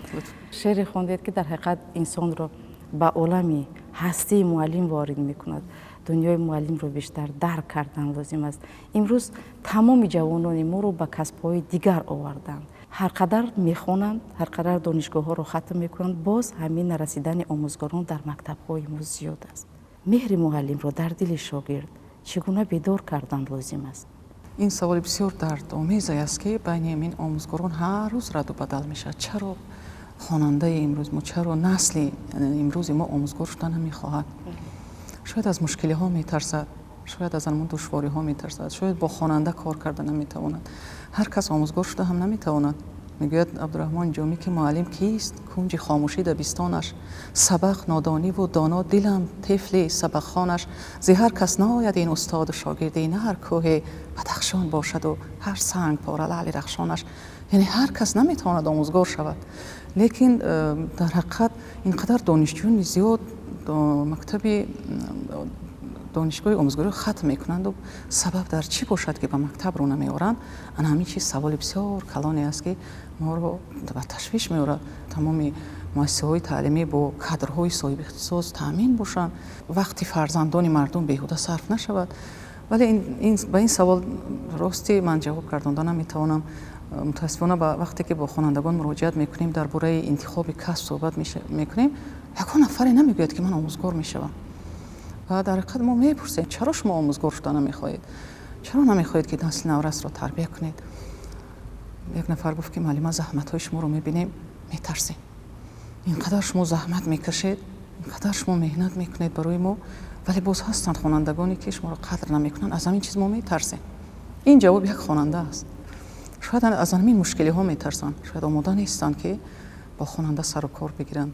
Шеъре хондед, ки дар ҳақиқат инсонро ба олами ҳастии муаллим ворид мекунад. Дунёи муаллимро бештар дарк кардан лозим аст. Имрӯз тамоми ҷавонони моро ба касбҳои дигар оварданд. Ҳар қадар мехонанд, ҳар қадар донишгоҳҳоро хатм мекунанд, боз ҳамин нарасидани омӯзгорон дар мактабҳои мо зиёд аст. Меҳри муаллимро дар дили шогирд чӣ гуна бедор кардан лозим аст? Ин саволи бисёр дардомезе аст, ки байни ин омӯзгорон ҳар рӯз раду бадал мешавад. Чаро хонандаи имрӯз мо, чаро насли имрӯзи мо омӯзгор шуда намехоҳад? Шояд аз мушкилиҳо метарсад, шояд аз ҳамон душвориҳо метарсад, шояд бо хонанда кор карда наметавонад. Ҳар кас омӯзгор шуда ҳам наметавонад. Мегӯяд Абдураҳмон Ҷомӣ, ки муаллим кист? Кунҷи хомӯшӣ дабистонаш, сабақ нодониву доно, дилам тифли сабақхонаш. Зи ҳар кас наояд ин устоду шогирдӣ, на ҳар кӯҳе Бадахшон бошаду ҳар санг пора лаъли рахшонаш. Яъне ҳар кас наметавонад омӯзгор шавад, лекин дар ҳақиқат ин қадар донишҷӯёни зиёд мактаби донишгоҳи омӯзгориро хатм мекунанду сабаб дар чӣ бошад, ки ба мактаб рӯ намеоранд? Ана ҳамин чиз саволи бисёр калоне аст, ки моро ба ташвиш меорад. Тамоми муассисаҳои таълимӣ бо кадрҳои соҳиби ихтисос таъмин бошанд, вақти фарзандони мардум беҳуда сарф нашавад. Вале ба ин савол рости ман ҷавоб гардонда наметавонам. Мутаассифона, ба вақте ки бо хонандагон муроҷиат мекунем, дар бораи интихоби касб суҳбат мекунем, ягон нафаре намегӯяд, ки ман омӯзгор мешавам. Ва дар ҳақиқат мо мепурсем, чаро шумо омӯзгор шуда намехоҳед, чаро намехоҳед, ки насли наврасро тарбия кунед? Як нафар гуфт, ки муаллима, заҳматҳои шуморо мебинем, метарсем. Ин қадар шумо заҳмат мекашед, ин қадар шумо меҳнат мекунед барои мо, вале боз ҳастанд хонандагоне, ки шуморо қадр намекунанд, аз ҳамин чиз мо метарсем. Ин ҷавоб як хонанда аст. Шояд аз ҳамин мушкилиҳо метарсанд, шояд омода нестанд, ки бо хонанда сару кор бигиранд,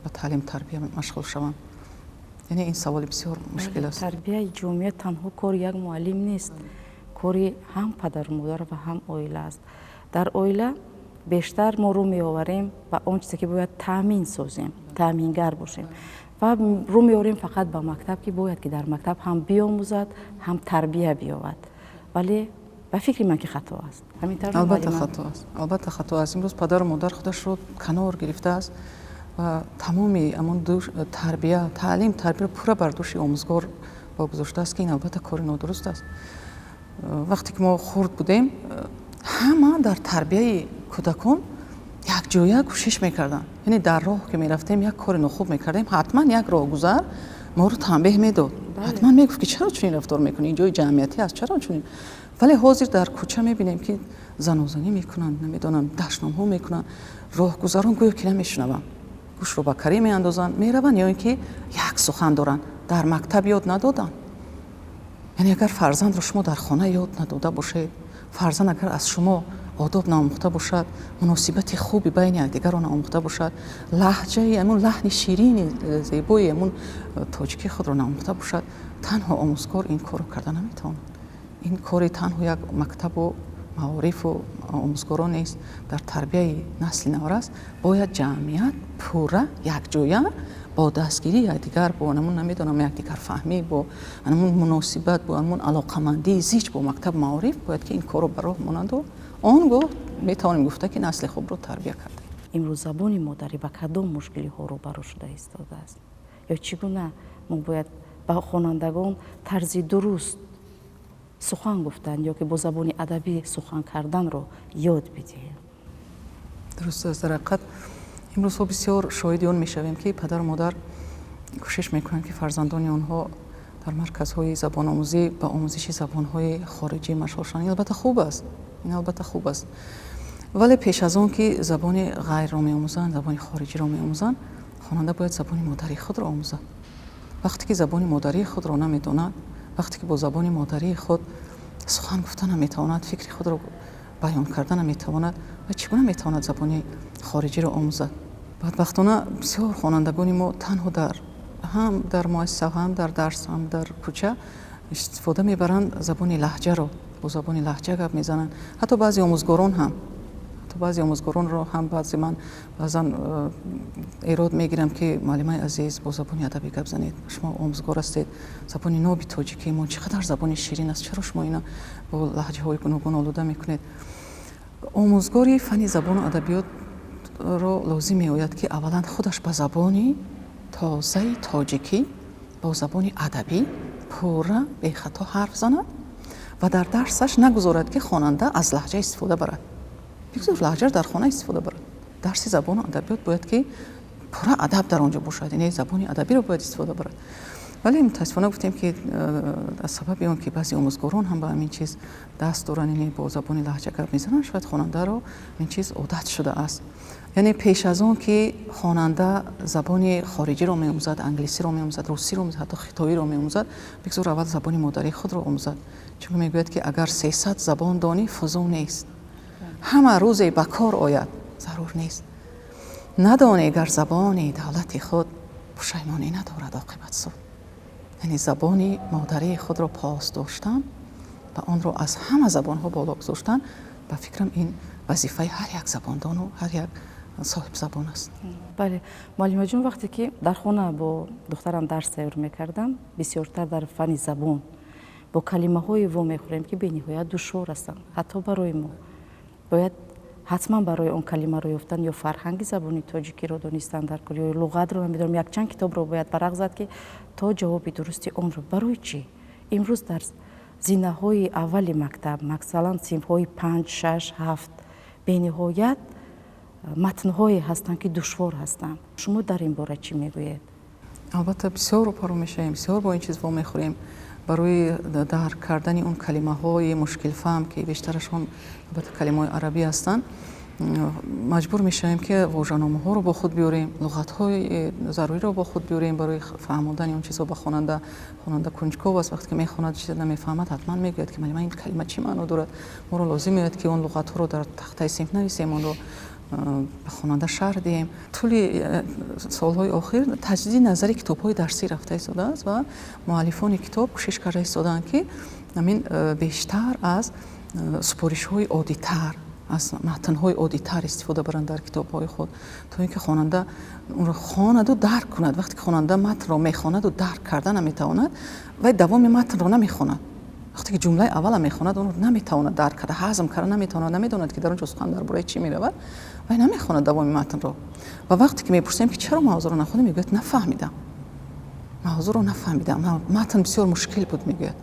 ба таълим тарбия машғул шаванд. Яъне ин саволи бисёр мушкил аст. Тарбияи ҷомеа танҳо кори як муаллим нест, кори ҳам падару модар ва ҳам оила аст. Дар оила бештар мо рӯ меоварем ба он чизе, ки бояд таъмин созем, таъмингар бошем, ва рӯ меорем фақат ба мактаб, ки бояд ки дар мактаб ҳам биомӯзад, ҳам тарбия биёбад. Вале ба Ба фикри ман ки хато аст. Ҳамин тавр? Албатта хато аст, албатта хато аст. Имрӯз падару модар худашро канор гирифтааст ва тамоми ҳамон тарбия, таълим, тарбияро пурра бар дӯши омӯзгор вогузоштааст, ки ин албатта кори нодуруст аст. Вақте ки мо хурд будем, ҳама дар тарбияи кӯдакон якҷоя кӯшиш мекарданд. Яъне дар роҳ ки мерафтем, як кори нохуб мекардем, ҳатман як роҳгузар моро танбеҳ медод, ҳатман мегуфт, ки чаро чунин рафтор мекунӣ, ин ҷои ҷамъиятӣ аст, чаро чунин. Вале ҳозир дар кӯча мебинем, ки занозанӣ мекунанд, намедонам, дашномҳо мекунанд, роҳгузарон гӯё ки намешунаванд, гӯшро ба карӣ меандозанд, мераванд, ё ин ки як сухан доранд: дар мактаб ёд надоданд. Яъне агар фарзандро шумо дар хона ёд надода бошед, фарзанд агар аз шумо одоб наомӯхта бошад, муносибати хуби байни якдигарро наомӯхта бошад, лаҳҷаи ҳамун лаҳни ширини зебои ҳамун тоҷикии худро наомӯхта бошад, танҳо омӯзгор ин корро карда наметавонад. Ин кори танҳо як мактабу маорифу омӯзгорон нест. Дар тарбияи насли наврас бояд ҷамъият пурра якҷоя бо дастгирии якдигар, бо ҳамун, намедонам, якдигарфаҳмӣ, бо ҳамун муносибат, бо ҳамун алоқамандии зич бо мактаб, маориф бояд ки ин корро ба роҳ монанду он гоҳ метавонем гуфта, ки насли хубро тарбия кардаем. Имрӯз забони модарӣ ба кадом мушкилиҳо рӯбарӯ шуда истодааст ё чӣ гуна мо бояд ба хонандагон тарзи дуруст сухан гуфтан ё ки бо забони адабӣ сухан карданро ёд бидиҳем? Дуруст аст. Дар ҳақиқат, имрӯзҳо бисёр шоҳиди он мешавем, ки падару модар кӯшиш мекунанд, ки фарзандони онҳо дар марказҳои забономӯзӣ ба омӯзиши забонҳои хориҷӣ машғул шаванд. Ин албатта хуб аст, ин албатта хуб аст, вале пеш аз он ки забони ғайрро меомӯзанд, забони хориҷиро меомӯзанд, хонанда бояд забони модарии худро омӯзад. Вақте ки забони модарии худро намедонад, вақте ки бо забони модарии худ сухан гуфта наметавонад, фикри худро баён карда наметавонад, ва чӣ гуна метавонад забони хориҷиро омӯзад? Бадбахтона, бисёр хонандагони мо танҳо дар ҳам дар муассиса, ҳам дар дарс, ҳам дар кӯча истифода мебаранд забони лаҳҷаро, бо забони лаҳҷа гап мезананд. Ҳатто баъзе омӯзгорон ҳам, ҳатто баъзе омӯзгоронро ҳам баъзе ман баъзан эрод мегирам, ки муаллимаи азиз, бо забони адабӣ гап занед, шумо омӯзгор ҳастед, забони ноби тоҷикии мо чӣ қадар забони ширин аст, чаро шумо ина бо лаҳҷаҳои гуногун олуда мекунед? Омӯзгори фанни забону адабиётро лозим меояд, ки аввалан худаш ба забони тозаи тоҷикӣ, бо забони адабӣ пурра бехато ҳарф занад ва дар дарсаш нагузорад, ки хонанда аз лаҳҷа истифода барад. Бигзор лаҳҷаро дар хона истифода барад. Дарси забону адабиёт бояд ки пурра адаб дар он ҷо бошад, яъне забони адабиро бояд истифода барад. Вале мутаассифона, гуфтем ки аз сабаби он ки баъзе омӯзгорон ҳам ба ҳамин чиз даст доранд, яъне бо забони лаҳҷа гап мезананд, шояд хонандаро ин чиз одат шудааст. Яъне пеш аз он ки хонанда забони хориҷиро меомӯзад, англисиро меомӯзад, русиро меомӯзад, ҳатто хитоиро меомӯзад, бигзор аввал забони модарии худро омӯзад. Чун мегӯяд, ки агар 300 забон донӣ, фузун нест, ҳама рӯзе ба кор ояд зарур нест, надонӣ гар забони давлати худ, пушаймонӣ надорад оқибат суд. Яъне забони модарии худро пос доштан ва онро аз ҳама забонҳо боло гузоштан, ба фикрам, ин вазифаи ҳар як забондону ҳар як соҳибзабон аст. Бале, муаллимаҷон, вақте ки дар хона бо духтарам дарс тайёр мекардам, бисёртар дар фанни забон бо калимаҳое вомехӯрем, ки бениҳоят душвор ҳастанд ҳатто барои мо. Бояд ҳатман барои он калимаро ёфтан ё фарҳанги забони тоҷикиро донистан дар кор, ё луғатро намедонам, якчанд китобро бояд варақ зад, ки то ҷавоби дурусти онро. Барои чӣ имрӯз дар зинаҳои аввали мактаб, масалан синфҳои 5, 6, 7, бениҳоят матнҳое ҳастанд, ки душвор ҳастанд? Шумо дар ин бора чӣ мегӯед? Албатта, бисёр рӯпарӯ мешавем, бисёр бо ин чиз вомехӯрем. Барои дарк кардани он калимаҳои мушкилфаҳм, ки бештарашон албатта калимаҳои арабӣ ҳастанд, маҷбур мешавем, ки вожаномаҳоро бо худ биёрем, луғатҳои заруриро бо худ биёрем барои фаҳмондани он чизҳо ба хонанда. Хонанда кунҷков аст, вақте ки мехонад, чизе намефаҳмад, ҳатман мегӯяд, ки муаллима, ин калима чӣ маъно дорад? Моро лозим меояд, ки он луғатҳоро дар тахтаи синф нависем, онро ба хонанда шарҳ диҳем. Тӯли солҳои охир таҷдиди назари китобҳои дарсӣ рафта истодааст ва муаллифони китоб кӯшиш карда истодаанд, ки ҳамин бештар аз супоришҳои оддитар, аз матнҳои оддитар истифода баранд дар китобҳои худ, то ин ки хонанда онро хонаду дарк кунад. Вақте ки хонанда матнро мехонаду дарк карда наметавонад, вай давоми матнро намехонад. Вақте ки ҷумлаи аввала мехонад, онро наметавонад дарк карда, ҳазм карда наметавонад, намедонад, ки дар он ҷо сухан дар бораи чӣ меравад, вай намехонад давоми матнро. Ва вақте ки мепурсем, ки чаро мавзӯъро нахондӣ, мегӯяд, нафаҳмидам, мавзӯъро нафаҳмидам, матн бисёр мушкил буд, мегӯяд.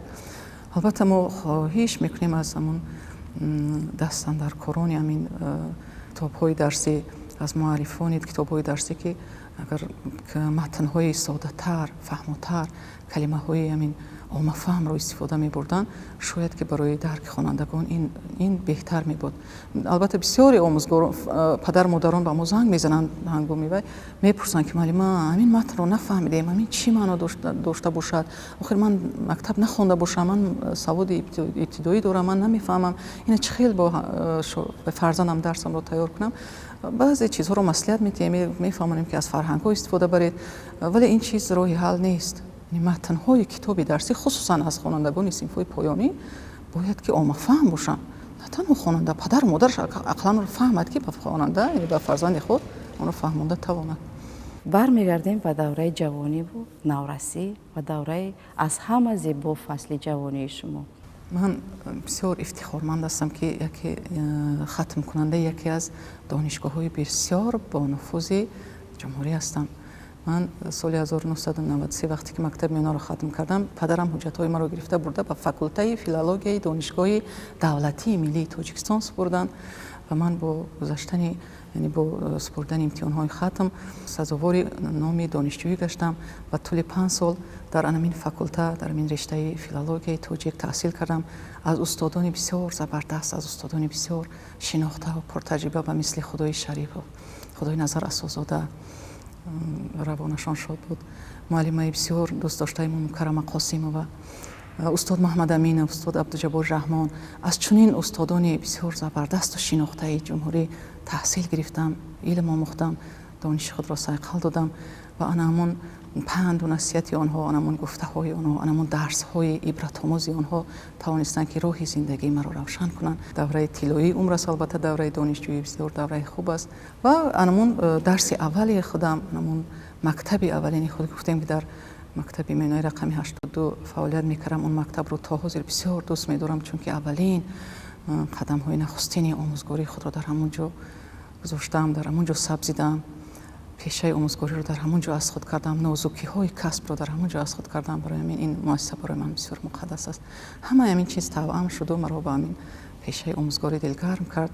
Албатта, мо хоҳиш мекунем аз ҳамон дастандаркорони ҳамин китобҳои дарсӣ, аз муаллифони китобҳои дарсӣ, ки агар матнҳои соддатар, фаҳмотар, калимаҳои ҳамин оммафаҳмро истифода мебурданд, шояд ки барои дарки хонандагон ин беҳтар мебуд. Албатта, бисёри омӯзгорон, падару модарон ба мо занг мезананд ҳангоми вай, мепурсанд, ки муаллима, ҳамин матнро нафаҳмидем, ҳамин чӣ маъно дошта бошад? Охир ман мактаб нахонда бошам, ман саводи ибтидоӣ дорам, ман намефаҳмам, ина чӣ хел бо фарзандам дарсамро тайёр кунам? Баъзе чизҳоро маслиҳат медиҳем, мефаҳмонем, ки аз фарҳангҳо истифода баред, вале ин чиз роҳи ҳал нест. Матнҳои китоби дарсӣ, хусусан аз хонандагони синфҳои поёнӣ, бояд ки оммафаҳм бошанд. На танҳо хонанда, падару модараш ақлан фаҳмад, ки ба хонанда, яъне ба фарзанди худ онро фаҳмонда тавонад. Бармегардем ба давраи ҷавониву наврасӣ ва давраи аз ҳама зебо, фасли ҷавонии шумо. Ман бисёр ифтихорманд ҳастам, ки яке хатмкунандаи яке аз донишгоҳҳои бисёр бонуфузи ҷумҳурӣ ҳастам. Ман соли 1993, вақте ки мактаби миёнаро хатм кардам, падарам ҳуҷҷатҳои маро гирифта бурда ба факултаи филологияи Донишгоҳи давлатии миллии Тоҷикистон супурданд ва ман бо гузаштани, яъне бо супурдани имтиҳонҳои хатм, сазовори номи донишҷӯӣ гаштам ва тӯли 5 сол дар анамин факулта, дар амин рештаи филологияи тоҷик таҳсил кардам. Аз устодони бисёр забардаст, аз устодони бисёр шинохтаву пуртаҷриба ба мисли Худои Шарипов, Худои Назар Асозода, равонашон шод буд, муаллимаи бисёр дӯстдоштаи мо Мукаррама Қосимова, устод Маҳмад Аминов, устод Абдуҷаббор Раҳмон, аз чунин устодони бисёр забардасту шинохтаи ҷумҳурӣ таҳсил гирифтам, илм омӯхтам, дониши худро сайқал додам ва ана ҳамон панду насиҳати онҳо, ана ҳамон гуфтаҳои онҳо, ана ҳамон дарсҳои ибратомӯзи онҳо тавонистанд, ки роҳи зиндагии маро равшан кунанд. Давраи тиллоии умр аст, албатта, давраи донишҷӯӣ бисёр давраи хуб аст. Ва ана ҳамон дарси аввали худам, ана ҳамон мактаби аввалини худ, гуфтем, ки дар мактаби миёнаи рақами 82 фаъолият мекардам, он мактабро то ҳозир бисёр дӯст медорам, чунки аввалин қадамҳои нахустини омӯзгории худро дар ҳамон ҷо гузоштам, дар ҳамон ҷо сабзидам, пешаи омӯзгориро дар ҳамон ҷо аз худ кардам, нозукиҳои касбро дар ҳамон ҷо аз худ кардам. Барои ҳамин ин муассиса барои ман бисёр муқаддас аст. Ҳамаи ҳамин чиз тавъам шуду маро ба ҳамин пешаи омӯзгорӣ дилгарм кард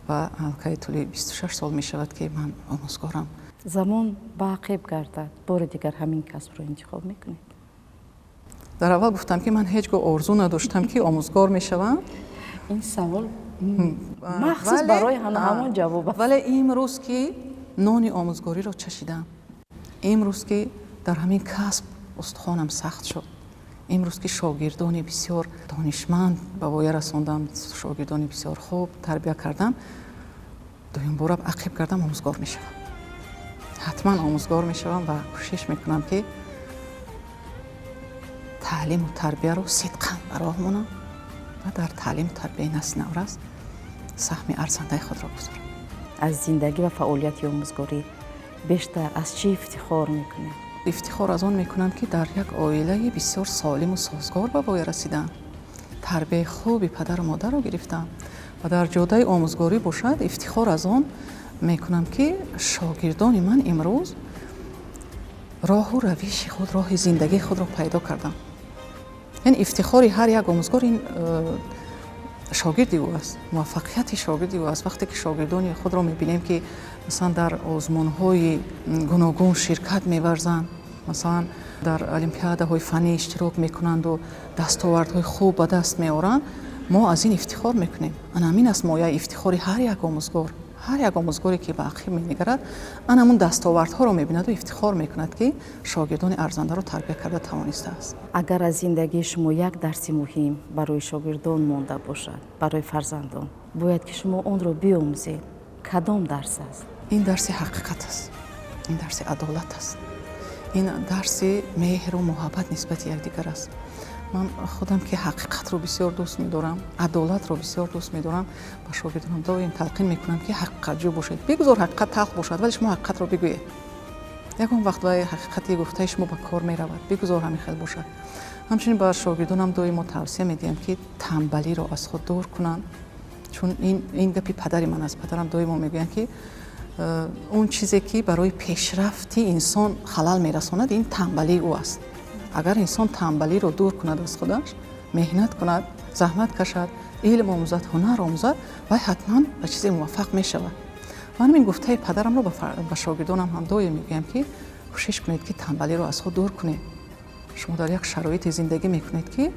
ва аллакай тӯли 26 сол мешавад, ки ман омӯзгорам. Замон ба ақиб гардад, бори дигар ҳамин касбро интихоб мекунед? Дар аввал гуфтам, ки ман ҳеҷ гоҳ орзу надоштам, ки омӯзгор мешавам. Ин савол махсус барои ҳамон ҷавоб аст. Вале имрӯз, ки нони омӯзгориро чашидам, имрӯз, ки дар ҳамин касб устухонам сахт шуд, имрӯз, ки шогирдони бисёр донишманд ба воя расондам, шогирдони бисёр хуб тарбия кардам, дуюмбора ақиб гардам, омӯзгор мешавам, ҳатман омӯзгор мешавам ва кӯшиш мекунам, ки таълиму тарбияро сидқан ба роҳ монам ва дар таълиму тарбияи насли наврас саҳми арзандаи худро гузорам. Аз зиндагӣ ва фаъолияти омӯзгорӣ бештар аз чӣ ифтихор мекунед? Ифтихор аз он мекунам, ки дар як оилаи бисёр солиму созгор ба воя расидам, тарбияи хуби падару модарро гирифтам. Ва дар ҷодаи омӯзгорӣ бошад, ифтихор аз он мекунам, ки шогирдони ман имрӯз роҳу равиши худ, роҳи зиндагии худро пайдо карданд. Яъне ифтихори ҳар як омӯзгор ин шогирди ӯ аст, муваффақияти шогирди ӯ аст. Вақте ки шогирдони худро мебинем, ки масалан дар озмунҳои гуногун ширкат меварзанд, масалан дар олимпиадаҳои фаннӣ иштирок мекунанду дастовардҳои хуб ба даст меоранд, мо аз ин ифтихор мекунем. Ана ҳамин аст мояи ифтихори ҳар як омӯзгор. Ҳар як омӯзгоре, ки ба ақиб менигарад, ана ҳамун дастовардҳоро мебинаду ифтихор мекунад, ки шогирдони арзандаро тарбия карда тавонистааст. Агар аз зиндагии шумо як дарси муҳим барои шогирдон монда бошад, барои фарзандон бояд ки шумо онро биомӯзед, кадом дарс аст? Ин дарси ҳақиқат аст, ин дарси адолат аст, ин дарси меҳру муҳаббат нисбати якдигар аст. Ман худам, ки ҳақиқатро бисёр дӯст медорам, адолатро бисёр дӯст медорам, ба шогирдонам доим талқин мекунам, ки ҳақиқатҷӯ бошед. Бигузор ҳақиқат талх бошад, вале шумо ҳақиқатро бигӯед. Ягон вақт вай ҳақиқати гуфтаи шумо ба кор меравад, бигузор ҳамин хел бошад. Ҳамчунин ба шогирдонам доимо тавсия медиҳам, ки тамбалиро аз худ дур кунанд, чун ин гапи падари ман аст. Падарам доимо мегӯянд, ки он чизе ки барои пешрафти инсон халал мерасонад, ин тамбалии ӯ аст. Агар инсон тамбалиро дур кунад аз худаш, меҳнат кунад, заҳмат кашад, илм омӯзад, ҳунар омӯзад, вай ҳатман ба чизе муваффақ мешавад. Ва ҳамин гуфтаи падарамро ба шогирдонам ҳам доим мегӯям, ки кӯшиш кунед, ки тамбалиро аз худ дур кунед. Шумо дар як шароите зиндагӣ мекунед, ки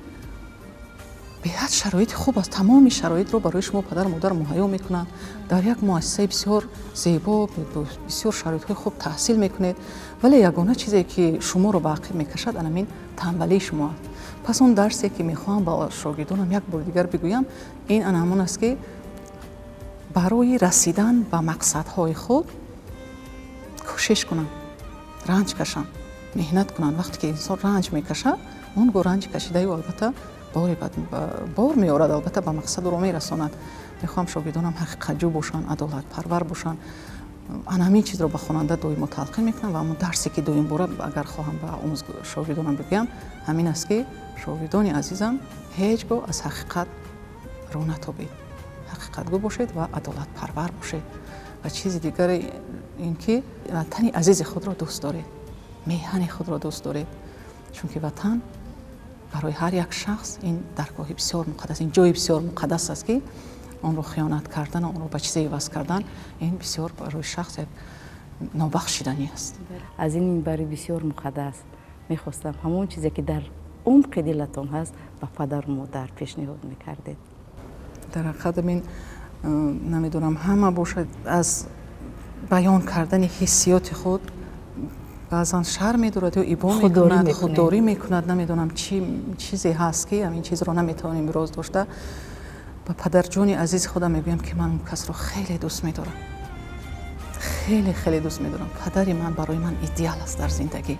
беҳад шароити хуб аст, тамоми шароитро барои шумо падару модар муҳайё мекунанд, дар як муассисаи бисёр зебо, бисёр шароитҳои хуб таҳсил мекунед, вале ягона чизе ки шуморо ба ақиб мекашад, анамин тамбалии шумо аст. Пас он дарсе ки мехоҳам ба шогирдонам як бори дигар бигӯям, ин ана ҳамон аст, ки барои расидан ба мақсадҳои худ кӯшиш кунанд, ранҷ кашанд, меҳнат кунанд. Вақте ки инсон ранҷ мекашад, он гоҳ ранҷи кашидаи ӯ албатта бор меорад, албатта ба мақсад ӯро мерасонад. Мехоҳам шогирдонам ҳақиқатҷӯ бошанд, адолатпарвар бошанд. Ана ҳамин чизро ба хонанда доимо талқин мекунам. Ва ҳамон дарсе ки доимбора агар хоҳам ба шогирдонам бигӯям, ҳамин аст, ки шогирдони азизам, ҳеҷ гоҳ аз ҳақиқат рӯ натобед, ҳақиқатгӯ бошед ва адолатпарвар бошед. Ва чизи дигаре ин ки ватани азизи худро дӯст доред, меҳани худро дӯст доред, чунки ватан барои ҳар як шахс ин даргоҳи бисёр муқаддас, ин ҷои бисёр муқаддас аст, ки онро хиёнат кардан, онро ба чизе иваз кардан, ин бисёр барои шахс як нобахшиданӣ аст. Аз ин минбари бисёр муқаддас мехостам ҳамон чизе ки дар умқи дилатон ҳаст, ба падару модар пешниҳод мекардед. Дар ҳақиқат ин намедонам, ҳама бошад, аз баён кардани ҳиссиёти худ баъзан шарм медорад ё ибо мекунад, худдорӣ мекунад. Намедонам, чӣ чизе ҳаст, ки ҳамин чизро наметавонем роз дошта. Ба падарҷони азизи худам мегӯям, ки ман он касро хеле дӯст медорам, хеле хеле дӯст медорам. Падари ман барои ман идеал аст дар зиндагӣ,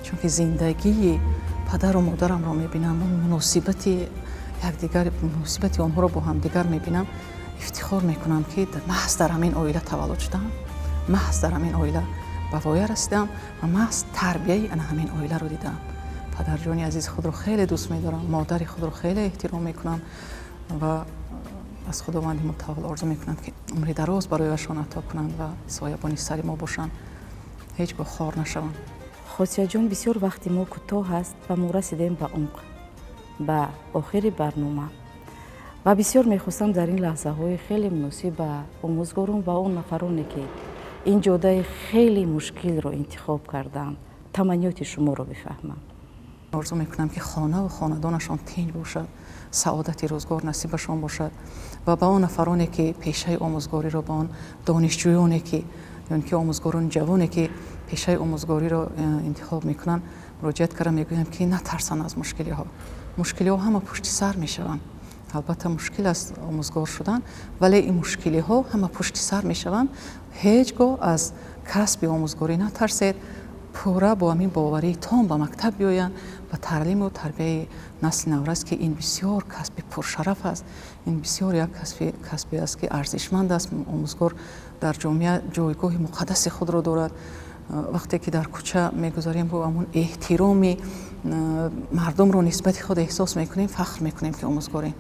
чунки зиндагии падару модарамро мебинам, муносибати якдигар, муносибати онҳоро бо ҳамдигар мебинам, ифтихор мекунам, ки маҳз дар ҳамин оила таваллуд шудам, маҳз дар ҳамин оила ба воя расидам ва маҳз тарбияи ана ҳамин оиларо дидам. Падарҷони азизи худро хеле дӯст медорам, модари худро хеле эҳтиром мекунам ва аз Худованди мутаол орзу мекунам, ки умри дароз барояшон ато кунанд ва соябони сари мо бошанд, ҳеҷ гоҳ хор нашаванд. Хосияҷон, бисёр вақти мо кӯтоҳ аст ва мо расидем ба умқ, ба охири барнома, ва бисёр мехостам дар ин лаҳзаҳои хеле муносиб ба омӯзгорон ва он нафароне ки ин ҷодаи хеле мушкилро интихоб карданд, таманниёти шуморо бифаҳмам. Орзу мекунам, ки хонаву хонадонашон тинҷ бошад, саодати рӯзгор насибашон бошад ва ба он нафароне ки пешаи омӯзгориро, ба он донишҷӯёне ки ё ки омӯзгорони ҷавоне ки пешаи омӯзгориро интихоб мекунанд, муроҷиат карда мегӯям, ки натарсанд аз мушкилиҳо. Мушкилиҳо ҳама пушти сар мешаванд. Албатта, мушкил аст омӯзгор шудан, вале ин мушкилиҳо ҳама пушти сар мешаванд. Ҳеҷ гоҳ аз касби омӯзгорӣ натарсед, пурра бо ҳамин боварии том ба мактаб биёянд, ба таълиму тарбияи насли наврас, ки ин бисёр касби пуршараф аст, ин бисёр як касбе аст, ки арзишманд аст. Омӯзгор дар ҷомеа ҷойгоҳи муқаддаси худро дорад. Вақте ки дар кӯча мегузарем, бо ҳамон эҳтироми мардумро нисбати худ эҳсос мекунем, фахр мекунем, ки омӯзгорем.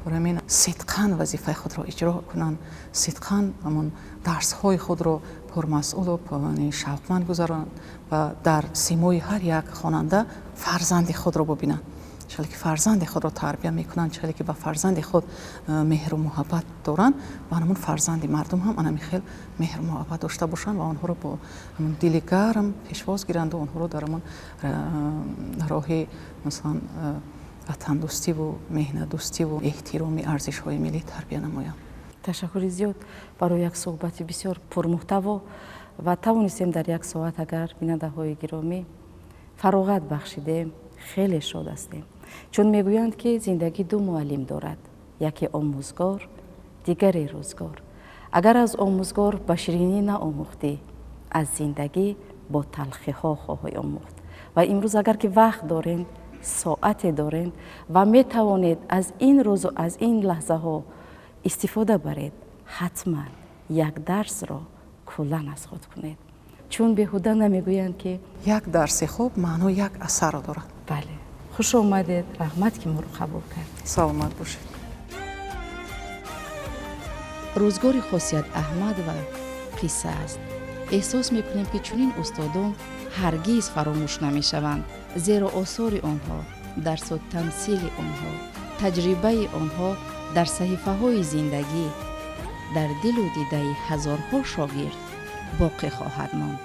Барои ҳамин сидқан вазифаи худро иҷро кунанд, сидқан ҳамон дарсҳои худро пурмасъулу шавқманд гузаронанд ва дар симои ҳар як хонанда фарзанди худро бубинанд. Чале ки фарзанди худро тарбия мекунанд, чале ки ба фарзанди худ меҳру муҳаббат доранд, ба ҳамон фарзанди мардум ҳам анами хел меҳру муҳаббат дошта бошанд ва онҳоро бо ҳамон дили гарм пешвоз гиранду онҳоро дар ҳамон роҳи, масалан, ватандӯстиву меҳнатдӯстиву эҳтироми арзишҳои миллӣ тарбия намоянд. Ташаккури зиёд барои як суҳбати бисёр пурмуҳтаво ва тавонистем дар як соат, агар бинандаҳои гиромӣ фароғат бахшидем, хеле шод ҳастем, чун мегӯянд, ки зиндагӣ ду муаллим дорад: яке омӯзгор, дигаре рӯзгор. Агар аз омӯзгор ба ширинӣ наомӯхтӣ, аз зиндагӣ бо талхиҳо хоҳӣ омӯхт. Ва имрӯз агар ки вақт дорем, соате дорем ва метавонед аз ин рӯзу аз ин лаҳзаҳо истифода баред, ҳатман як дарсро куллан аз худ кунед. Чун беҳуда намегӯянд, ки як дарси хуб маъно як асарро дорад. Бале, хуш омадед, раҳмат, ки моро қабул кард. Саломат бошед. Рӯзгори Хосият Аҳмадова қисса аст. Эҳсос мекунем, ки чунин устодон ҳаргиз фаромӯш намешаванд, зеро осори онҳо, дарсу тамсили онҳо, таҷрибаи онҳо дар саҳифаҳои зиндагӣ, дар дилу дидаи ҳазорҳо шогирд боқӣ хоҳад монд.